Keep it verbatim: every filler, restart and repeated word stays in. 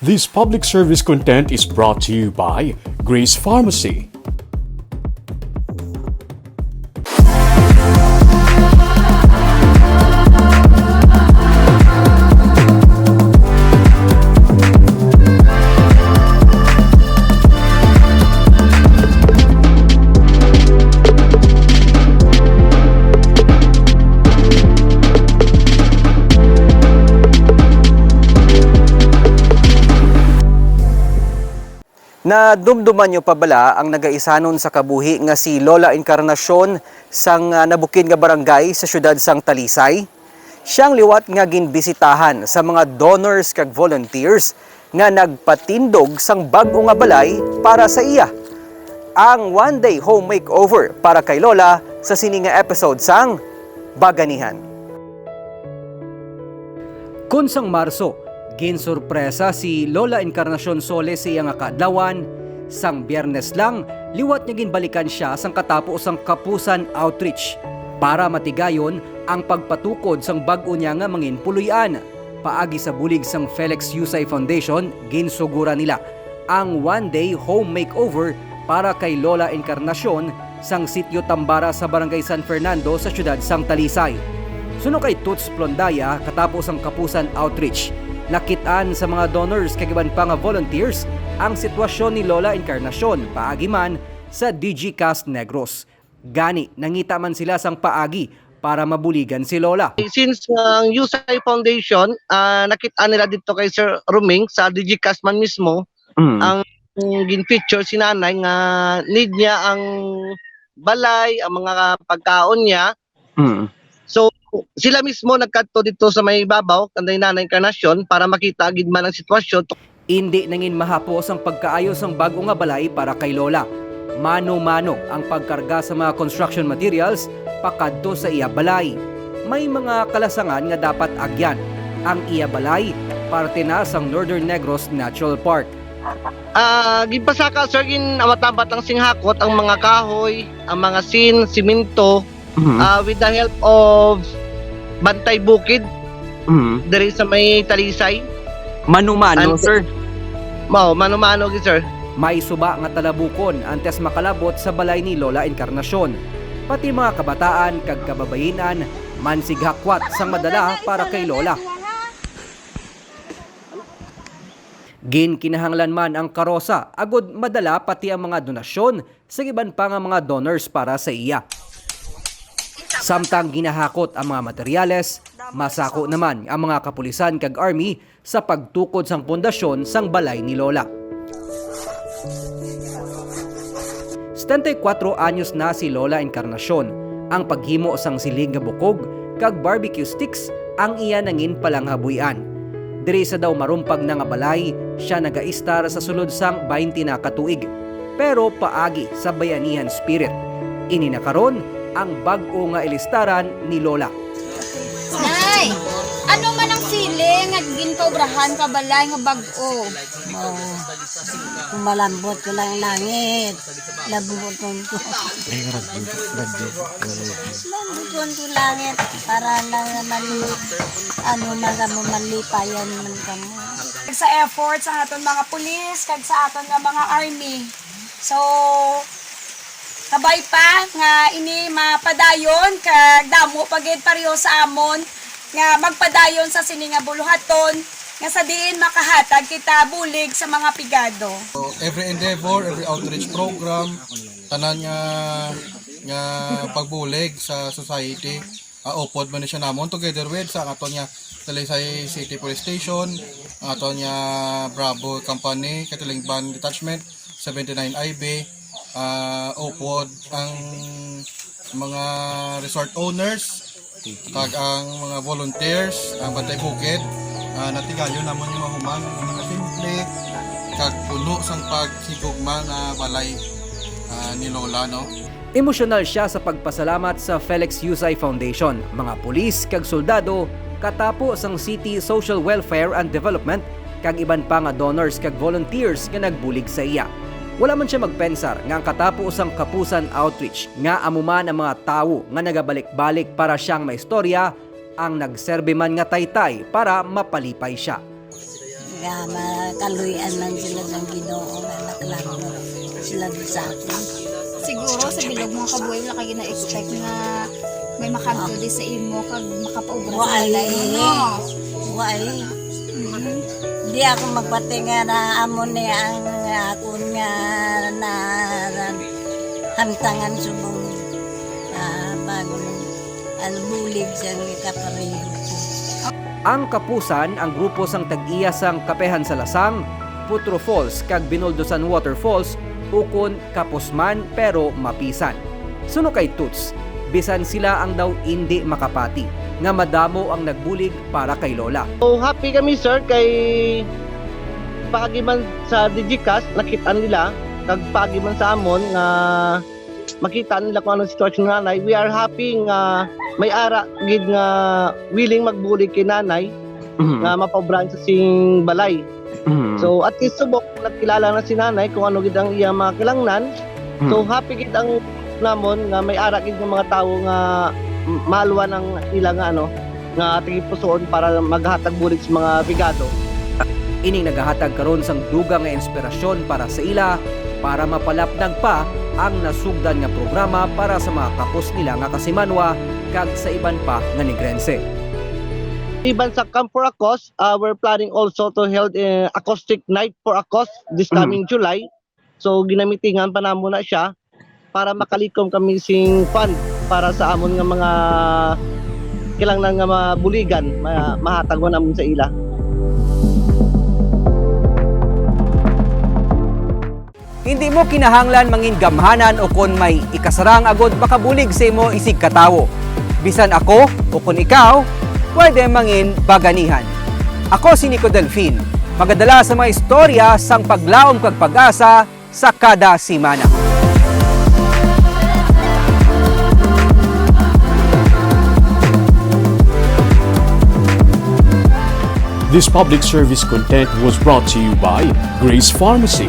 This public service content is brought to you by Grace Pharmacy. Nadumduman niyo pa bala ang nagaisanon sa kabuhi nga si Lola Encarnacion sang, ah, nabukid nga barangay sa siyudad sang Talisay? Siya ang liwat nga ginbisitahan sa mga donors kag volunteers nga nagpatindog sang bag-o nga balay para sa iya. Ang one-day home makeover para kay Lola sa sini nga episode sang Baganihan. Kun sang Marso, ginsurpresa si Lola Encarnacion Sole sa iya nga kaadlawan. Sang Biyernes lang, liwat niya ginbalikan sia sang katapo sang Kapusan Outreach para matigayon ang pagpatukod sang bag-o niya nga mangin puloy-an. Paagi sa bulig sang Felix Yusay Foundation, ginsuguran nila ang one-day home makeover para kay Lola Encarnacion sang Sitio Tambara sa Barangay San Fernando sa siyudad sang Talisay. Suno kay Toots Plondaya, katapo sang Kapusan Outreach, nakit-an sa mga donors kag iban pa nga volunteers ang sitwasyon ni Lola Encarnacion paagi man sa DigiCast Negros. Gani, nangita man sila sang paagi para mabuligan si Lola. Since nga ang Yusay Foundation, ah, nakit-an nila dito kay Sir Roming sa DigiCast man mismo, Mm. ang gin-feature si Nanay nga need niya ang balay, ang mga pagkaon niya. Mm. So, sila mismo nagkadto dito sa may babaw, kanday Nanay Encarnacion, para makita gid man ang sitwasyon. Indi nangin mahapos ang pagkaayo sang bag-o nga balay para kay Lola. Mano-mano ang pagkarga sa mga construction materials pakadto sa iya balay. May mga kalasangan nga dapat agyan. Ang iya balay, parte na sang Northern Negros Natural Park. Ah, ginpasaka, sir, gin-awat-awat lang sing hakot ang mga kahoy, ang mga sin, simento, Mhm. ah, with the help of Bantay Bukid Mhm. diri sa may Talisay. Mano-mano, And sir. Mao, mano-mano gid, sir. May suba nga talabukon antes makalabot sa balay ni Lola Encarnacion. Pati mga kabataan kag kababayin-an mansig hakwat sang madala para kay Lola. Ginkinahanglan man ang karosa agud madala pati ang mga donasyon sa iban pa nga mga donors para sa iya. Samtang ginahakot ang mga materyales, masako naman ang mga kapulisan kag army sa pagtukod sang pundasyon sang balay ni Lola. Setenta y cuatro anyos na si Lola Encarnacion. Ang paghimo sang siling nga bukog kag barbecue sticks ang iya nangin palanghabuy-an. Diri sa daw marumpag na nga balay, siya nagaistar sa sulod sang baynte na ka tuig, pero paagi sa bayanihan spirit. Ini na karon ang bag-o nga ilistaran ni Lola. Nay, ano man ang feeling nga ginpaobrahan ka balay nga bag-o? Mao, malambot ko lang langit. Labuton ko. Ay, radyo, radyo. Lambuton ko langit para lang naman, ano, mga mo malipayan man kamo. Sa efforts ang aton mga pulis, kag sa aton nga mga army. So, kabay pa nga ini mapadayon, kag damo pa gid pareho sa amon nga magpadayon sa sini nga buluhaton, nga sa diin makahatag kita bulig sa mga pigado. So, every endeavor, every outreach program, tanan nga, nga pagbulig sa society, ah, upod man ni siya namon, together with sa aton nga Talisay City Police Station, ang aton nga Bravo Company, Katiling Band Detachment, seventy-nine I B, ah, upod ang mga resort owners, kag ang mga volunteers, ang Bantay Bukid, ah, natigayon namon yung mahuman, yung mga simple, kag puno sang paghigugma nga balay, ah, ni Lola, no? Emosyonal siya sa pagpasalamat sa Felix Yusay Foundation, mga pulis kag soldado, katapo sang City Social Welfare and Development, kag iban pa nga donors kag volunteers nga nagbulig sa iya. Wala man siya magpensar nga ang katapo sang Kapusan Outreach, nga amo man ang mga tawo nga nagabalik-balik para siyang maistorya, ang nagserbi man nga taytay para mapalipay siya. Nga makaluy-an man sila sang Ginoo nga naklaro sila sa akon. Siguro sa bilog mo nga kabuhi, wala ka gina-expect nga may makadto di sa imo kag makapaubra sa Wa ay, balay mo, no? Wa ay. Mm. Di ako magpati nga na amo ni ang akon nga na, na hamtangan subong, ah, pag ang bulig sang kapareho ko. Ang Kapusan, ang grupo sang tag-iya sang Kapehan sa Lasang, Putro Falls, kag Binoldosan Waterfalls, ukon kapos man pero mapisan. Suno kay Toots, bisan sila ang daw indi makapati nga madamo ang nagbulig para kay Lola. So, happy kami, sir, kay paagi man sa Digicast, nakit-an nila, kag paagi man sa amon nga makita nila kung ano ang sitwasyon ni nanay. We are happy nga may ara gid nga willing magbulig kay nanay Mhm. nga mapaubran sa sing balay. Mhm. So, at least subok nagkilala na si nanay kung ano gid ang iyang mga kinahanglan. Mhm. So, happy gid ang namon nga may ara gid nga mga tawo nga m-, mahalwan ang ila nga, ano, nga tagipusoon para maghatag bulig sa mga bigado. Ining nagahatag karon sang dugang nga inspirasyon para sa ila, para mapalapnag pa ang nasugdan nga programa para sa mga kapos nila nga Kasimanwa kag sa iban pa nga Negrense. Iban sa Camp for a Cause, uh, we're planning also to held, uh, acoustic night for a cause this Mhm. coming July. So, ginamitingan pa namo na siya para makalikom kami sing fund para sa amon nga mga kinahanglan nga mabuligan, ma-, mahatag man namon sa ila. Hindi mo kinahanglan mangin gamhanan o kon may ikasarang agod makabulig sa imo isig katawo. Bisan ako o kon ikaw, pwede mangin baganihan. Ako si Nico Delfin, magadala sa mga istorya sang paglaom kag pag-asa sa kada semana. This public service content was brought to you by Grace Pharmacy,